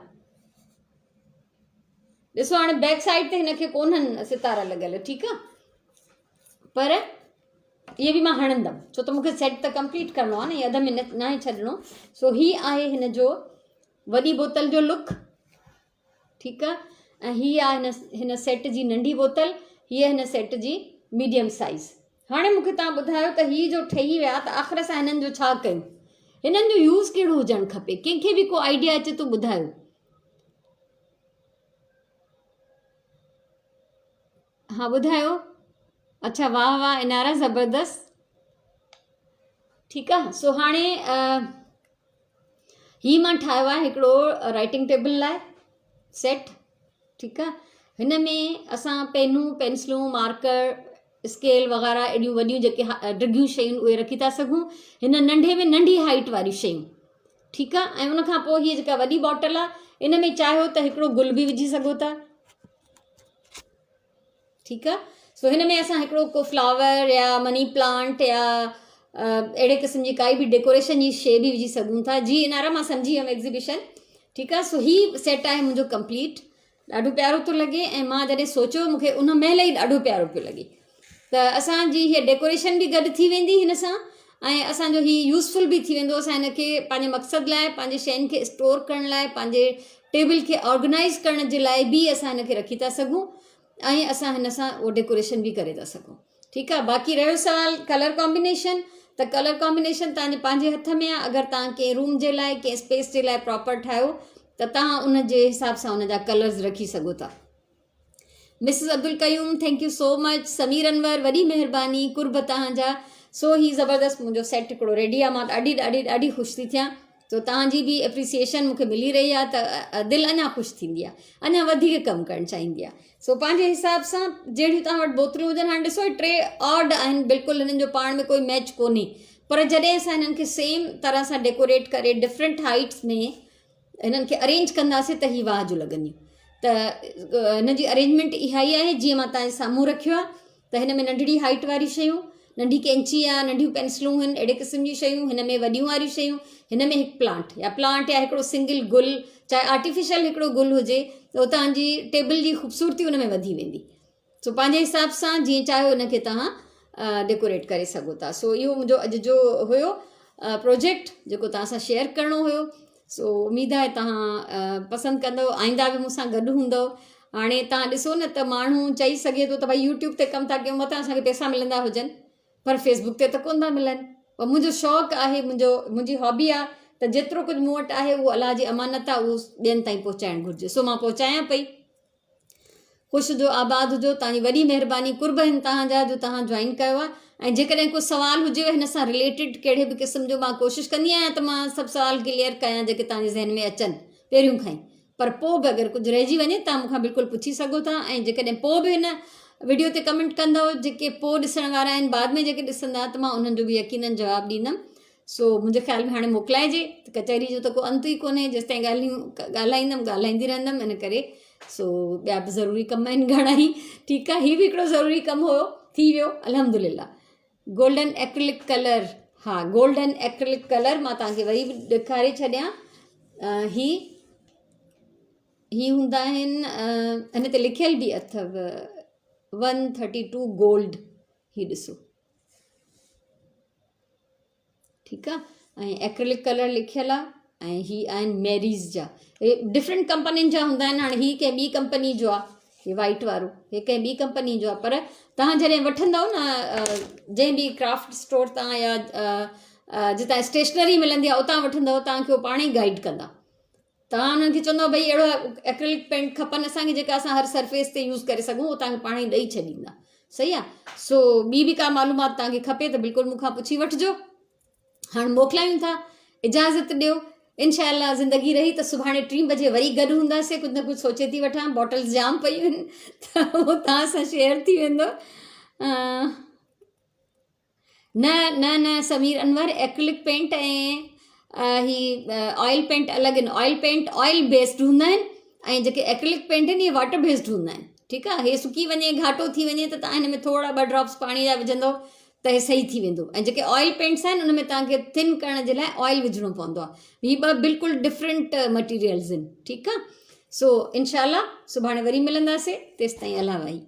ڏسو هاڻي بيڪ سائيڊ تي هن کي ڪونهن ستارا لڳل ٺيڪ آ پر اهي به مان هڻندم ڇو ته مونکي سيٽ ته ڪمپليٽ ڪرڻو آهي نه اڌ ۾ ناهي ڇڏڻو سو هي آهي هن جو وڏي بوتل جو لڪ ٺيڪ آهي ۽ هي آهي هن هن سيٽ جي ننڍي بوتل هي هن سيٽ جي ميڊيم سائز هاڻي مونکي تان ٻڌايو ته هي جو ٺهي ويا ته آخر اسان هنن جو ڇا ڪيون هنن جو يوز ڪهڙو هجڻ کپي ڪنهن کي به ڪو آئيڊيا اچي ٿو ٻڌايو ها ٻڌايو اڇا واهه واهه انارا زبردست ٺيڪ آ سو هاڻي هي مان ٺاهيو آهي هڪڙو رائٽنگ ٽيبل لاء سيٽ ٺيڪ آ هن ۾ اسان پينون پينسلون مارڪر اسڪيل وغيره اهڙيون وڏيون جيڪي ڊگهيون شيون اهي رکي ٿا سگهون هن ننڍي ۾ ننڍي هائيٽ واريون شيون ٺيڪ آ ۽ ان کان پوء هيء جيڪا وڏي باٽل آ ان ۾ چاهيو ته هڪڙو گل به وجهي سگهو ٿا ٺيڪ آ سو هن ۾ اسان هڪڙو ڪو فلاور يا مني پلانٽ يا اهڙي قسم جي ڪائي به ڊيڪوريشن جي شي به وجهي سگهون ٿا جي انارا مان سمجهي ويم ايگزيبيشن ٺيڪ آ سو هي سيٽ آهي منهنجو ڪمپليٽ ڏاڍو پيارو ٿو لڳي ۽ مان جڏهن سوچيو مونکي ان مهل ئي ڏاڍو پيارو پيو لڳي ته اسان جي هيء ڊيڪوريشن به گڏ ٿي ويندي هن سان ۽ اسان جو هي يوزفل به ٿي ويندو اسان هن کي پنهنجي مقصد لاء پنهنجي شين کي اسٽور ڪرڻ لاء پنهنجي ٽيبل کي آرگنائز ڪرڻ جي لاء به اسان هن کي رکي ٿا سگهون ۽ اسان هن سان اهو ڊيڪوريشن به ڪري ٿا سگهون ٺيڪ آ باقي رهيو سوال ڪلر ڪامبينيشن ته ڪلر ڪامبينيشن توهان جي پنهنجي هٿ ۾ آ اگر توهان ڪنهن روم جي لاء ڪنهن اسپيس جي لاء پراپر ٺاهيو ته توهان ان جي حساب سان ان جا ڪلرز رکي سگهو ٿا Mrs Abdul Qayyum thank you so much Sameer Anwar وڏي مهرباني قرب توهان جا سو هي زبردست منهنجو سيٽ هڪڙو ريڊي آ مان ڏاڍي ڏاڍي ڏاڍي خوش ٿي ٿيان سو توهان جي به اپريسيئيشن مون کي ملي رهي آهي ته دل اڃا خوش ٿيندي آهي اڃا وڌيڪ ڪم ڪرڻ چاهيندي آهي سو پنهنجي حساب سان جهڙيون توهان وٽ بوتلون هجن هاڻي ڏسو ٽي آڊ آهن بلڪل هنن جو پاڻ ۾ ڪوئي ميچ ڪونهي پر جڏهن اسان هنن کي سيم طرح سان ڊيڪوريٽ ڪري ڊفرنٽ هائيٽس ۾ هنن کي ارينج ڪنداسين ته هي واهه جو لڳنديون ته هن جي ارينجمينٽ اها ئي آهي جيئن مان توهان جي سامهون رکيو آهي ته هن ۾ ننڍڙي هائيٽ واريون شيون، ننڍي ڪينچي يا ننڍيون پينسلون هن اهڙي قسم جون شيون، هن ۾ وڏيون واريون شيون، هن ۾ هڪ پلانٽ يا پلانٽ يا هڪڙو سنگل گل چاهي آرٽيفيشل هڪڙو گل هجي ته اهو توهان جي ٽيبل جي خوبصورتي ان ۾ وڌي ويندي. سو پنهنجي حساب سان جيئن چاهيو ان کي توهان ڊيڪوريٽ ڪري سگهو ٿا. سو اهو منهنجو اڄ جو هيو پروجيڪٽ جيڪو توهان سان شيئر ڪرڻو هيو. سو اميد آهي توهان پسند ڪندو آئنده به مون سان گڏ هوندو هاڻي توهان ڏسو نه ته ماڻهو چئي سگهي ٿو ته ڀائي يوٽيوب تي ڪم ٿا ڪيون متان اسان کي پئسا ملندا هجن پر فيسبوڪ تي ته ڪونه ٿا ملن پر منهنجو شوق آهي منهنجو منهنجي هابي آهي ته جيترو ڪجهه مون وٽ آهي اهو الله جي امانت آهي اهو ٻين تائين پهچائڻ گهرجي سو مان پهچايان پئي خوش هجو آباد هجو توهان جي وڏي مهرباني قرب آهن توهان جا جو توهان جوائن ڪيو آهي ۽ جيڪڏهن ڪو سوال هجيو هن سان رليٽيڊ ڪهڙي به قسم جو مان ڪوشش ڪندي آهيان ته مان سڀ سوال ڪليئر ڪيان جيڪي توهان جي ذهن ۾ اچن پهريون کان ئي پر پوء به اگر ڪجهه رهجي وڃي توهان مون کان بلڪل پڇي سگهو ٿا ۽ جيڪڏهن پوء به هن وڊيو تي ڪمينٽ ڪندو جيڪي پوء ڏسڻ وارا آهن بعد ۾ جيڪي ڏسندا ته مان انهن جو به يقينن جواب ڏيندم سو منهنجي خيال ۾ هاڻي موڪلائجي ته ڪچهري جو ته ڪو انت ئي ڪونهي جيستائين ڳالهيون ڳالهائيندم ڳالهائيندي رهندم ان ڪري سو ٻيا به ضروري ڪم آهن گهڻا ئي ٺيڪ آهي هي به هڪڙو ضروري ڪم هيو ٿي ويو الحمد لله گولڊن ايڪرلڪ ڪلر ها گولڊن ايڪرلڪ ڪلر مان توهان کي وري به ڏيکاري ڇڏيان هي هي هوندا آهن هن تي لکيل به اٿو 132 گولڊ هي ڏسو ٺيڪ آ ۽ ايڪريلڪ ڪلر لکيل آ ۽ هي آهن ميريز جا هي ڊفرنٽ ڪمپنين جا هوندا آهن هاڻي هي ڪنهن ٻي ڪمپني جو آ هي وائٽ وارو هي ڪنهن ٻي ڪمپني جو آ پر توهان جڏهن وٺندؤ نه جنهن به ڪرافٽ اسٽور تان يا جتان اسٽيشنري ملندي آ اتان وٺندؤ توهان کي هو پاڻ ئي گائيڊ ڪندا توهان انهن کي چوندؤ ڀئي اهڙو ايڪريلڪ پينٽ کپن اسان کي جيڪا اسان هر سرفيس تي يوز ڪري سگهون اهو توهان کي پاڻ ئي ڏئي ڇڏيندا صحيح آهي سو ٻي به ڪا معلومات توهان کي کپي ته بلڪل مون کان پڇي وٺجو هاڻ موڪلايون ٿا اجازت ڏيو انشاء الله زندگي رهي ته سڀاڻي ٽين بجي وري گڏ هونداسين ڪجهه نه ڪجهه سوچي ٿي وٺان باٽلز جام پيون آهن ته اهو توهان سان شيئر ٿي ويندو نه نه نه سمير انور ايڪرلڪ پينٽ ۽ هي آئل پينٽ الڳ آهن آئل پينٽ آئل بيسڊ هوندا آهن ۽ جيڪي ايڪرلڪ پينٽ آهن اهي واٽر بيسڊ هوندا آهن ٺيڪ آهي هي سڪي وڃي گهاٽو ٿي وڃي ته توهان هن ۾ ٿورا ٻه ڊراپس پاڻي جا وجهندو ته هي صحيح ٿي ويندو ۽ جيڪي آئل پينٽس آهن ان ۾ توهان کي ٿن ڪرڻ جي لاء آئل وجهڻو پوندو آهي هي ٻه بلڪل ڊفرنٽ مٽيريلز آهن ٺيڪ آهي سو انشاء الله سڀاڻي وري ملنداسي تيستائين الله واهي.